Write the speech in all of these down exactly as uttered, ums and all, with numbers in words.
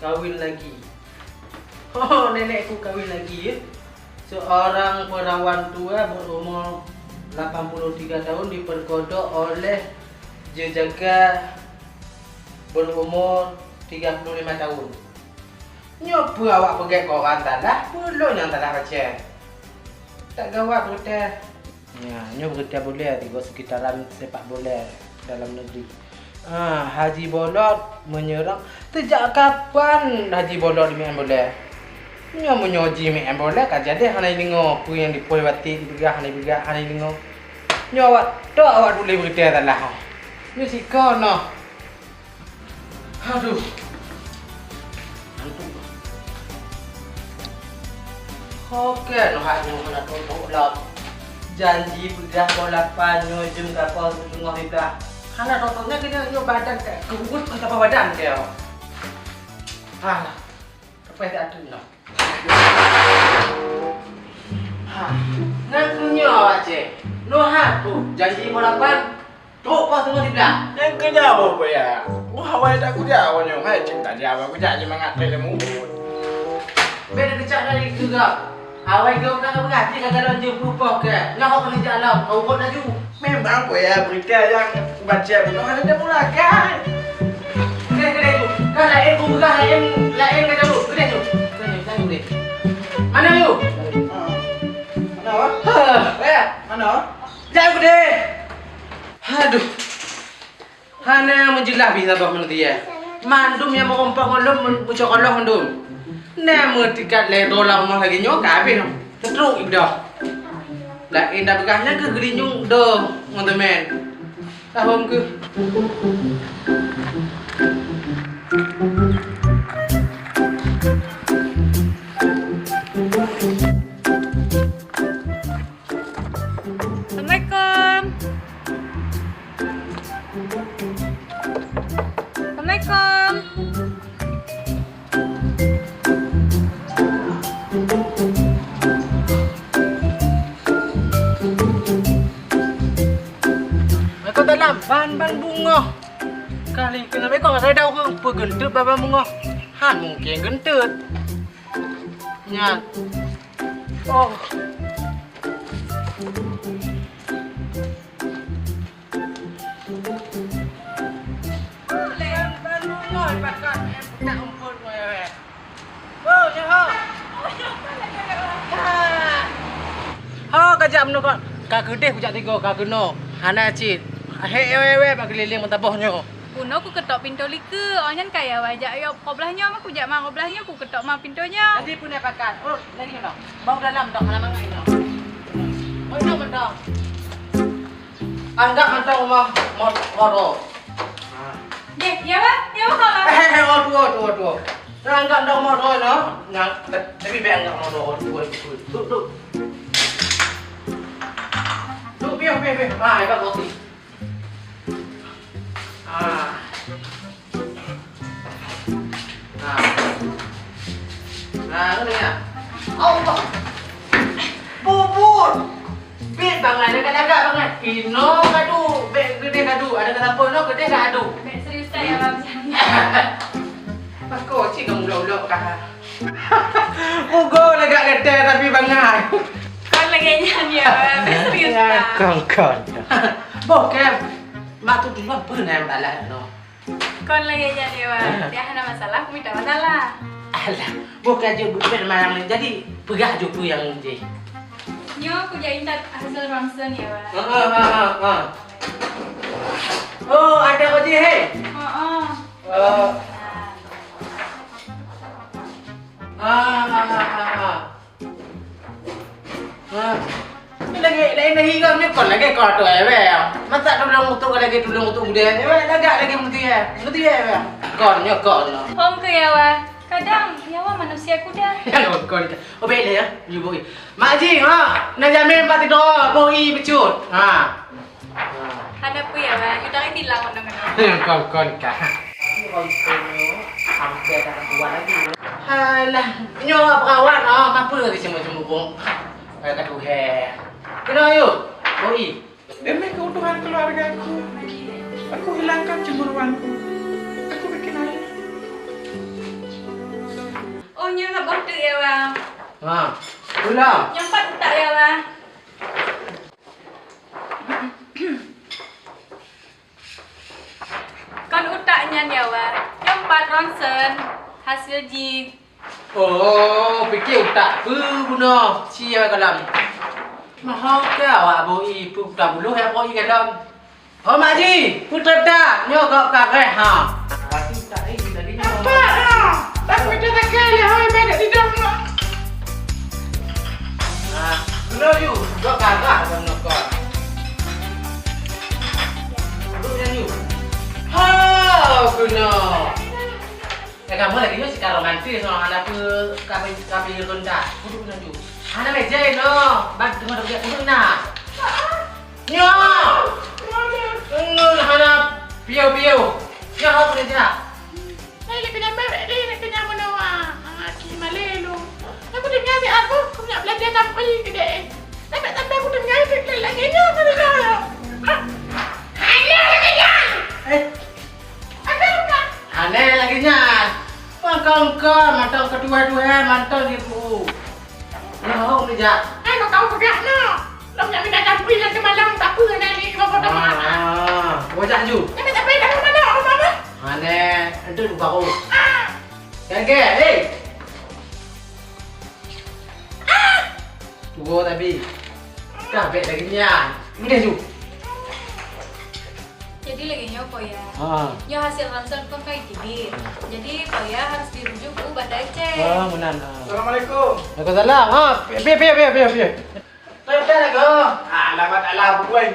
Kawin lagi. Oh, nenekku kawin lagi, ya. Seorang perawan tua berumur delapan puluh tiga tahun diperkodok oleh jejaga berumur tiga puluh lima tahun. Nyoe peue awak peugét keu orang salah, peue lôn nyang salah baca? Tak gawat beureuta. Ya, nyoe beureuta bola tiga sekitaran sepak bola dalam negeri. Ah, Haji Bolot menyerang. Sejak kapan Haji Bolot jimain bola? Nyoe meunyoe jimain bola ka jadi hana deungoe peue nyang dipoh batik dipeugah hana dipeugah hana deungoe. Nyoe awak tok awak tuléh beureuta salah. Nyoe sikoe noh. Aduh. Ngantuk. Oke, noh hak nyoe hana tôk-tôk lom. Janji peugah poh lapan nyoe jeuem ka poh teungoh riblah. Hana tôk-tôk nyan keuneuk nyoe badan ka keubuet mantap badan keu. Alah. Lepas dah tu noh. Ha, ngan nyoe Aceh. Noh ha tu janji poh lapan. Trok poh teungoh siblah. Nyang keu nyawa boh ya. Wah, awai tak kujak awak nyoe. Hai, cinta dia awak kujak je mangat teh lemu. Beda kecak dari juga. Awai kau kena berhati kata lon jumpa poh ke. Nyawa kena jalan. Kau buat laju. Memang boh ya berita yang baca bunoe ada mulakan. Kedai, kedai tu. Kan lain ku peugah lain, lain kata tu. Kedai tu. Kedai tu, kedai tu. Mana tu? Mana, Wak? Ha. Wak? Mana? Jangan gede. Aduh. Hana meujeulaih bih saboh manusia. Mandum nyang meurumpok ngon lôn meucok Allah mandum. Na meutingkat lé dolar rumoh lagèe nyoe ka habéh. Teutrok ibadah. Laén dak peugah nyan keuh geulinyueng do ngon teumèn. Tahom keuh. Assalamualaikum. Assalamualaikum. Waalaikumsalam. Ban-ban bungoh. Kali kena bekong saya dah urang peugeuntut ban-ban bungoh. Han mungkin geuntut. Nyan. Oh. Ho, kajak meunokot. Ka keudeh kujak tigo, ka keunoe. Hana cit. Hek ewe-ewe bak keulileng meutabôh nyoe. Bunoe kukeutok pintoe likeue, oh nyan kaya wajak yôp koblah nyoe, ma kujak ma koblah nyoe, kukeutok ma pintoe nyoe. Jadi peue na pakat? Oh, lagi nyoe. Bau dalam dok hana mangai nyoe. Oh, nyoe mantong. Anggap mantong rumah mo-, moro. Ha. Deh, ya, Bang? Ya, Bang, kalau Eh, eh, eh, oh, tuo, tuo, tuo. Nah, anggap mantong moro, no. Nah, tapi baik anggap moro, tuo, tuo. Duk, duk. Duk, piôh, piôh, piôh. Ha, hebat roti. Ah. Ah. Ah, ngena ya. Allah. Bubur. Bit bangai, lagak-lagak bangai. Ino kadu, bit gede kadu. Ada kata apa no, gede kadu. Bit serius tak ya, Bang? Bako cik dong ulok-ulok kah. Ugo lagak gede tapi bangai. Kon lagèe nyan ya, Bang. Serius tak? Kon, kon. Boh, Kem. Mak tu duluan pernah yang balas no. Kon lagèe nyan ya, Bang. Dia hana masalah, aku minta masalah. Alah, boh ka jeuet buet mayang ni. Jadi, peugah ju peue nyang jih. Nyoe aku jak intat hasil ronsen ya, Bang. Ha, ha, ha, ha, ha. Oh, ada kau jih, hei? Oh, oh. Eh. Ah, ah, ah, ah, ah. Ah. Ni lagi, lain dah hiram ni kon lagi kau tu, eh, weh. Masa tulung utuk lagi tulung utuk udah, eh, weh, lagak lagi mutu ya. Mutu ya, weh. Kon nyo kon. Hom ke ya, weh. Kadang nyawa manusia kuda. Kon, kon. Oh, baik lah ya. You boy. Mak Ji, ha. Nak jamin empat tiga, boy becut. Ha. Hana peue ya, Bang. Udah tilang mana-mana. Kon, kon kah. Hampir tak kuat lagi. Alah, nyoe perawat ah, apa lagi cuma-cuma bong. Kayak kata he. Kena yuk. Boi. Demi keutuhan keluargaku, aku hilangkan cemburuanku. Aku bikin air. Boh teuk ya, Wa. Ha. Pula. Nyang pat utak ya, Wa. Kon utak nyan ya, Wa. Nyang pat ronsen hasil jih. Oh, pike utak peue guna sia kalam. Maha ka awak boi peue utak buluh ya boi kalam. Oh, Mak Ji, putôh dak nyoe gop kareh ha. Pasti utak eh tadi nyoe. Apa ha? Tak putôh dak leh hoi banyak di dalam. Nah, guna yu, gop kareh kan nokon. Duduk yu. Ha, guna. Eh, kamoe lagèe nyoe si ka romantis, no. Hana peu, ka pe, ka pe ronda. Kudu na ju. Hana meja, no. Ban teungoh deuek kudu na. Nyoe. Ngon hana piôh-piôh. Nyoe hok meja. Hai, lé pinah bèk, lé, lé pinah meunoe. Ah, ki malé lu. Aku dengar di aku, aku nak belajar sampai gede. Tapi tambah aku dengar, lagèe nyoe, lagèe nyoe. Hana lagèe nyoe. Eh. Aneh lagèe nyan. Mantong kon, mantong keutuha-tuha, mantong di bu. Nyoe hok meujak. Hai, kau peugah na. Lom nyak minta campur lagi malam, tak apa, nak ni, kau kata mana? Ah, wajak ju. Tapi tak payah dah mana, apa, apa? Aneh, itu tu baru. Ah. Gagah, eh. Tuwo tapi. Ka bèk lagèe nyan. Udah ju. Jadi lagèe nyoe, Po Yah. Ha. Nyoe hasil ransel kon ka itibit. Jadi Po Yah harus dirujuk u Banda Aceh. Oh, meunan. Ha. Assalamualaikum. Waalaikumsalam. Ha, piye, piye, piye, piye, piye? Teuka lagoe. Alamat Allah buai.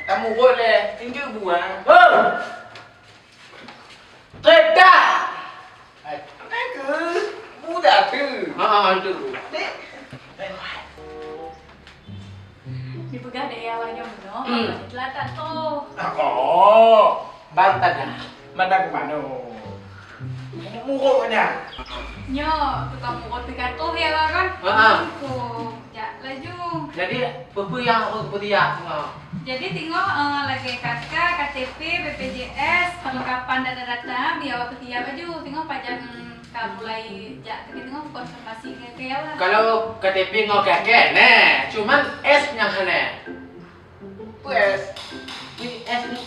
Tamu boleh. Tinggi buang. Oh. Teuka. Hai, teuka. Budak tu. Ha, ha, tu. Dek. Dipeugah dek awak nyoe bunoe, hmm, teulatan toh. Oh, ban tadah. Mandang mano. Muruk nya. Nyoe, tukang muruk pih ka toh ya, Bang, kan? Ha, ha. Mangko, jak laju. Jadi, peue-peue nyang harôh kupeutiyak? Ha. Jadi, tingoh, eh, lagèe K K, K T P, B P J S, perlengkapan data-data, bia awak peutiyak laju. Tingoh pajan Ka mulai jak keuneuk konfirmasi ngon keu awak. Kalau K T P ngon K K neh, cuman S nyang hana. Peue S? Ni S ni.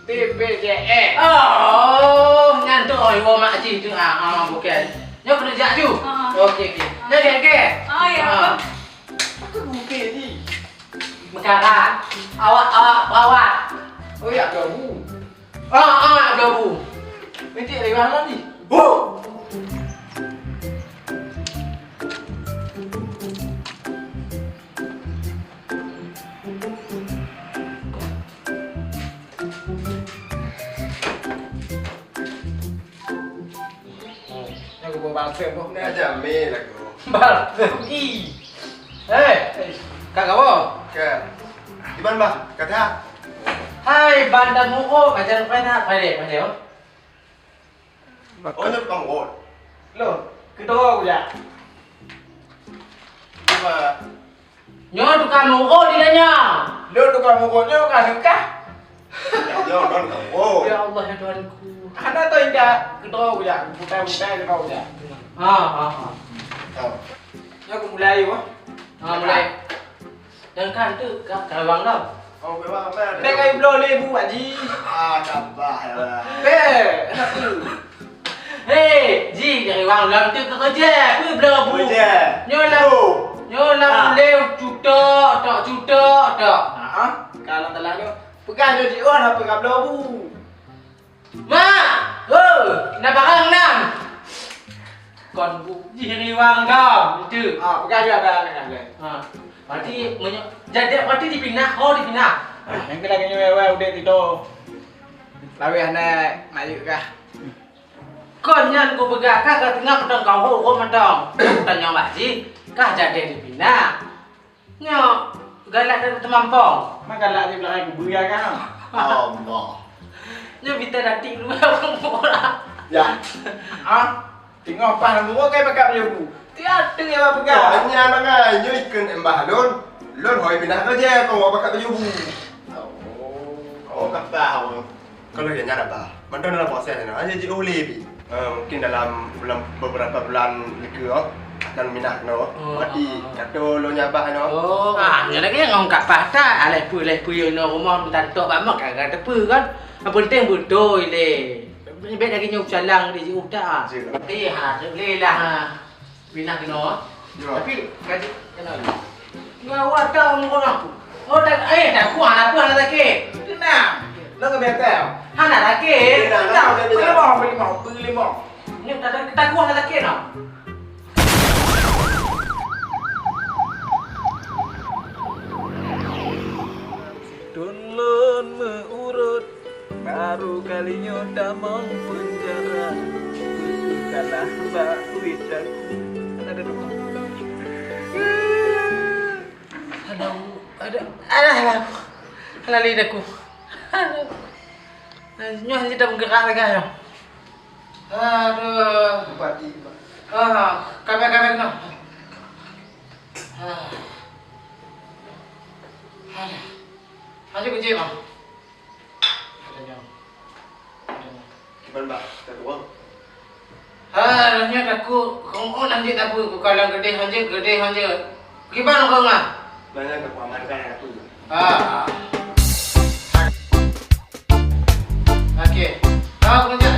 P P J S. Oh, nyan tu, oh, iwoe mak cik tu. Ah, ah, bukan. Nyoe keuneuk jak ju. Ah. Okey, okey. Nyoe K K. Ah, ya. Ah. Aku bukan ni. Meukarat. Awak, awak perawat. Oh, ya, kamu. Ah, ah, gabu. Meucik lé bang tadi. Huh! Nyoe geuboh balsem boh. Nyoe jamé lagoe. Balsem, ih. Hei, ka kawoe? Ka. Di ban, Bah? Ka that? Hai, ban tamu'oh, pajan ka that, pai deh, pai deh, oh. Oh, nyoe tukang u'ot. Loh, keudroe kujak. Di ban? Nyoe tukang meu'oh di donya. Lôn tukang meu'oh nyoe ka deukah. Nyoe lôn tukang meu'oh. Ya Allah, ya Tuhanku. Hana tahu indak keudroe jak, bukai-bukai keudroe jak. Ha, ha, ha. Oh. Nyoe aku mulai, wah. Ha, mulai. Dan kan tu ka, ka bang dah. Oh, memang apa? Bèk kayue bloe lé bu, Pak Ji. Ah, sabar lah. Bèk, enak tu. Hei, Ji, dari wang lom tu keukeujah, peue bloe bu? Keujah. Nyoe lam, nyoe lam lé cutok, tok, cutok, tok. Ha? Kalau telah tu, peugah nyoe jiôh, hana peugah bloe bu. Mak! Ho! Na barang nan! Kon bu, Ji, dari wang dong, itu. Ha, peugah juga ada anak-anak. Ha. Berarti meunyo-, jadi berarti dipinah, oh, dipinah. Ha, nyang keuh lagèe nyoe, wai, udép itu. Laweh aneuk mayeuek kah? Kon nyan kupeugah ka, ka teungoh mantong kau ho-ho mantong. Tanyong Pak Ji, ka jadi dipinah. Nyoe galak that teumampông. Ma galak di beulakang kubu ya kan? Allah. Nyoe bita datik dua orang bola. Ya. Ah, tengok pah nemu kai pakai baju bu. Tiada yang pegang. Oh, nyan mangai nyoe ikon embah lôn. Lôn hoi pinah kerja kau pakai baju bu. Oh, kata awak. Kalau ya nyara bah. Mantong dalam proses ni. Aja ji oleh bi. Eh, mungkin dalam bulan, beberapa bulan lagi, oh, akan minah keunoe. Oh, berarti, oh, oh. Kata lo nyabak keunoe. Oh, ah, nyan lagèe ngon kat patah, alai peue, alai peue nyang rumoh meutantok bak mak, ka, ka teupeu kan. Yang penting beutôi lé. Bèk lagèe nyoe calang di utak. Cik. Eh, ha, tak boleh lah, ha. Pinah keunoe. Ya. Tapi, gaji, kena. Nyawa dah umur aku. Oh, tak, eh, tak kuat, apa nak sakit? Tenang. Lo ke betel? Hana sakit. Tenang, tenang, tenang. Beli mau, beli mau, beli mau. Ni tak, tak, tak kuat, nak sakit tau. Tun lôn meuurot. Baru kali nyoe tamong peunjara, kalah bak kuit aku. Ada dua. Aduh, aduh, alah, alah aku. Alah, lidah aku. Aduh. Nyoh hana meugerak lagi nyoh. Aduh. Bupati, Pak. Ah, kamera, kamera keunoe. Ah. Aduh. Lanjut kerja, Bang. Kiban, Bang, ka tuwang. Ha, roh nyoe takot. Kong on hanjeuet tapeue, ku kalon keudeh hanjeuet, keudeh hanjeuet. Kiban kong ah? Banyak aku amankan aku. Ha. Okey. Ha, ku hanjeuet